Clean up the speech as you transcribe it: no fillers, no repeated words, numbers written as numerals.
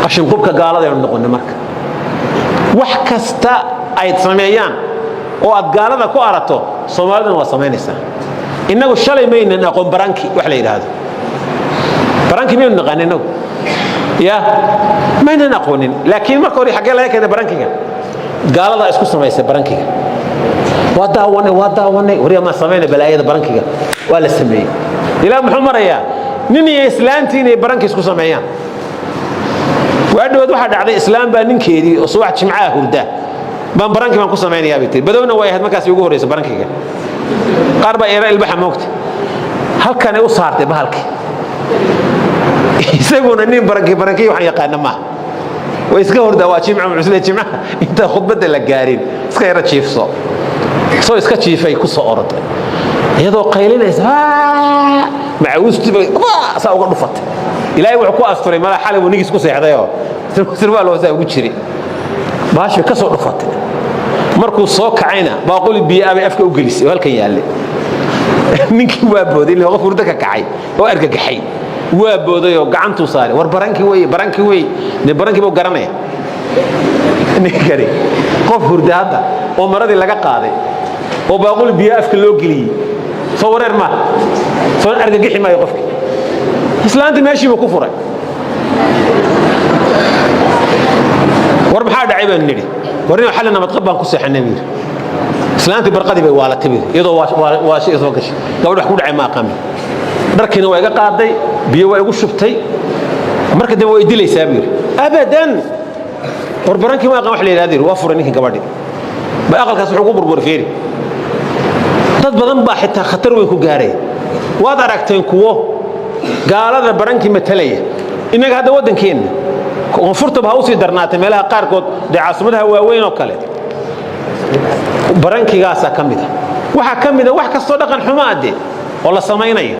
Qashinqubka gaaladaynu noqonay. Marka wax kasta ay sameeyaan oo aad gaalada ku arato, Soomaaliduna waa samaynaysaa. Innagu shalay maynan aqoon prank wax la yidhaahdo. Prank maynu naqaan innagu? Ya, maynan aqoonin. Laakiin marka hore xaggee laga keenay prankiga? Gaaladaa isku samaysay prankiga. Waa daawanay, waa daawanay, waryaa maa samayna balaayada prankiga. Waa la sameeyey. Ilaa muxuu marayaa? Nin iyo islaantii inay pranki isku sameeyaan. Waadhowaad waxaa dhacday, islaam baa ninkeedii oo subax jimcaha hurda baan pranki baan ku samaynayaa bay tiri. Badowna way ahayd markaasi ugu horreysa prankiga. Qaar baa eera ilbaxa moogta, halkanay u saartay bahalkii. Isaguna nin pranki pranki waxaan yaqaana maaha, way iska hordaa. Waa jimca, muxuu jimcaha intaan khudbadda la gaarin iska yara jiifso. Soo iska jiifay, ku soo oroday iyadoo qaylinaysa, macawiistii bay saa uga dhufatay. Ilaahay wuxuu ku asturay malaa xalay buu nigiis ku seexdayoo sirwaal hoosaa ugu jiray. Baashay ka soo dhufatay. Markuu soo kacayna baaquli biyo ah bay afka u gelisay oo halkan yaallay. Ninkii waa booday, ilaa qof hurdo ka kacay oo argagaxay. Waa booday oo gacantuu saaray. War pranki wey, pranki wey. Dee pranki buu garanaya ninkani. Qof hurda hadda oo maradii laga qaaday oo baaquli biyo afka loo geliyey, soo wareer maaha? Soo argagixi maayo qofki? Islaantii meeshii buu ku furay. War maxaa dhacay baanu nidhi. War nin xalli nabadqab baan ku seexanay buu yidhi. Islaantii barqadii bay waalatay buu yidhi, iyadoo waa shay soo gashay. Gabadh wax ku dhacay ma aqaamin. Dharkiina waa iga qaaday, biyo waa igu shubtay, marka dambe waa idilaysaa buu yidhi. Abadan, war pranki ma aqaan wax la yidhahdo yidhi. Waa furay ninkan gabadhii ba. Aqalkaas wuxuu ku burburay. Feeri, dad badan baa xitaa khatar weyn ku gaaraya. Waad aragteen kuwo gaalada pranki matalaya. Innaga hadda waddankeenna koonfurtaba ha usii darnaatay, meelaha qaarkood dee caasimadaha waaweyn oo kale prankigaasaa ka mid a. Waxaa ka mid a wax kastoo dhaqan xumaa de oo la samaynayo.